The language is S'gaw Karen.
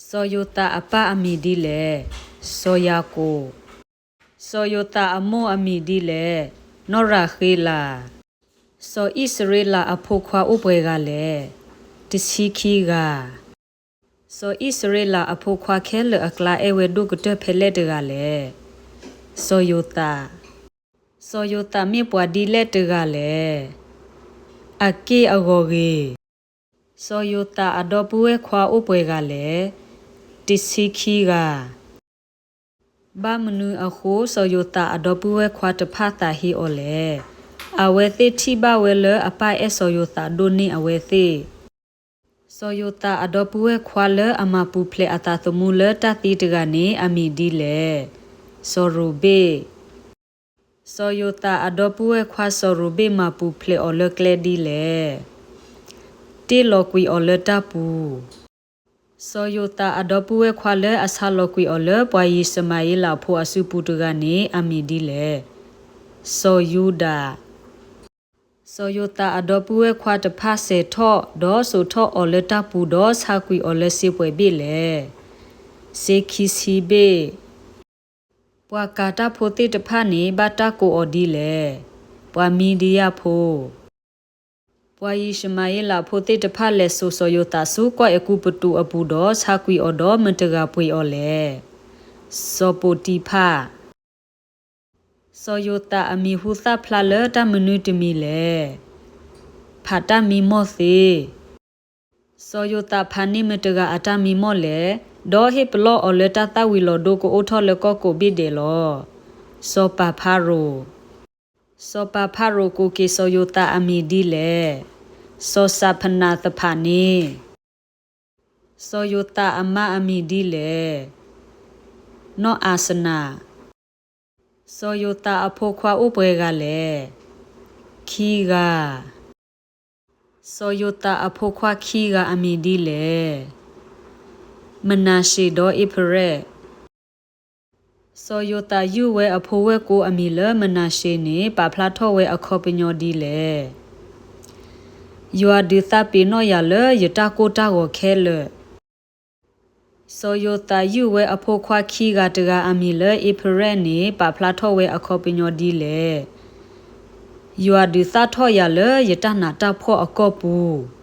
စီၤယိၤသးအပၢ်အမံၤဒ်လဲၣ်. စီၤယၤကိာ်. စီၤယိၤသးအမိၢ်အမံၤဒ်လဲၣ်. နီၢ်ရၤဃ့လး. စီၤအံၣ်စရ့လးအဖိခွါအိၣ်ပှဲၤဂၤလဲၣ်. တဆံခံဂၤ. စီၤအံၣ်စရ့လးအဖိခွါခဲလၢာ်အကျါ အဲၣ်ဝဲဒိၣ်ကတၢၢ်ဖဲလဲၣ်တဂၤလဲၣ်. စီၤယိၤသး. စီၤယိၤသးမ့ၢ်ပှၤဒ်လဲၣ်တဂၤလဲၣ်. အက့ၢ်အဂီၤဂ့ၤ. စီၤယိၤသးအဒီပုၢ်ဝဲၢ်ခွါအိၣ်ပှဲၤဂၤလဲၣ်. တဆံခံဂၤ. ဘၣ်မနုၤအဃိ စီၤယိၤသးအဒီပုၢ်ဝဲၢ်ခွါတဖၣ်သးဟ့အီၤလဲၣ်. အဝဲသ့ၣ်ထံၣ်ဘၣ်ဝဲလၢအပၢ်အဲၣ်စီၤယိၤသးဒိၣ်န့ၢ်အဝဲသ့ၣ်. စီၤယိၤသးအဒီပုၢ်ဝဲၢ်ခွါလၢအမၤပူၤဖျဲးအသးသမူလၢတၢ်သံတဂၤန့ၣ် အမံၤဒ်လဲၣ်. စီၤရူၤဘ့ၣ်. စီၤယိၤသးအဒီပုၢ်ဝဲၢ်ခွါစီၤရူၤဘ့ၣ်မၤပူၤဖျဲးအီၤလၢကျဲဒ်လဲၣ်. တ့ၢ်လီၤကွံာ်အီၤလၢတၢ်ပူၤ. စီၤယိၤသးအဒီပုၢ်ဝဲၢ်ခွါလၢအဆါလီၤကွံာ်အီၤလၢပှၤယံးၡမၤဧ့လးဖိအစုပူၤတဂၤန့ၣ် အမံၤဒ်လဲၣ်. စီၤယူဒၤ. စီၤယိၤသးအဒီပုၢ်ဝဲၢ်ခွါတဖၣ်စဲၤထီၣ် ဒီးစိာ်ထီၣ်အီၤလၢတၢ်ပူၤ ဒီးဆါကွံာ်အီၤလၢစ့ပှဲၤဘ့ၣ်လဲၣ်. စ့ခံဆံဘ့ၣ်. ပှၤကၤတၢ်ဖိသ့ၣ်တဖၣ်န့ၣ် ဘၣ်တၢ်ကိးအီၤဒ်လဲၣ်. ပှၤမံၤဒယၣ်ဖိ. ပှၤယံးၡမၤဧ့လးဖိသ့ၣ်တဖၣ်လဲၤစိာ်စီၤယိၤသးဆူကီၢ်အဲၤကူပတူးအပူၤ ဒီးဆါကွံာ်အီၤဒီးမတဂၤပှ့ၤအီၤလဲၣ်. စီၤပိၤတံၤဖၢ်. စီၤယိၤသးအမံၤဟူသၣ်ဖျါလၢတၢ်မနုၤတမံၤလဲၣ်. ဖးတၢ်မံမီၢ်သ့. စီၤယိၤသးဖးန့ၢ်မတဂၤအတၢ်မံမီၢ်လဲၣ်, ဒီးဟ့ၣ်ပလီၢ်အီၤလၢတၢ်သၣ်ဝံၤလီၤဒိကအိၣ်ထီၣ်လၢကီၢ်ကိးဘ့ၣ်ဒဲးလီၤ. စီၤပၤဖၤရိၤ. စီၤပၤဖၤရိၤကိးက့ၤစီၤယိၤသးအမံၤဒ်လဲၣ်. စီၤစးဖနးသဖးန့ၣ်. စီၤယိၤသးအမါအမံၤဒ်လဲၣ်. နီၢ်အၤစနၤ. စီၤယိၤသးအဖိခွါအိၣ်ပှဲၤဂၤလဲၣ်. ခံဂၤ. စီၤယိၤသးအဖိခွါခံဂၤအမံၤဒ်လဲၣ်. မနၤၡ့ဒီးအ့ဖရဲၣ်. စီၤယိၤသးယုၢ်ဝဲအဖိဝဲၢ်ကိအမံၤလၢမနၤၡ့န့ၣ် ပာ်ဖျါထီၣ်ဝဲအခီပညီဒ်လဲၣ်. ယွၤဒုးသးပ့ၤနီၣ်ယၤလၢယတၢ်ကိၢ်တၢ်ဂီၤခဲလၢာ်. စီၤယိၤသးယုၢ်ဝဲအဖိခွါခံဂၤတဂၤအမံၤလၢအ့ဖရဲၣ်န့ၣ် ပာ်ဖျါထီၣ်ဝဲအခီပညီဒ်လဲၣ်. ယွၤဒုးသၣ်ထီၣ်ယၤလၢယတၢ်နးတၢ်ဖှီၣ်အကီၢ်ပူၤ.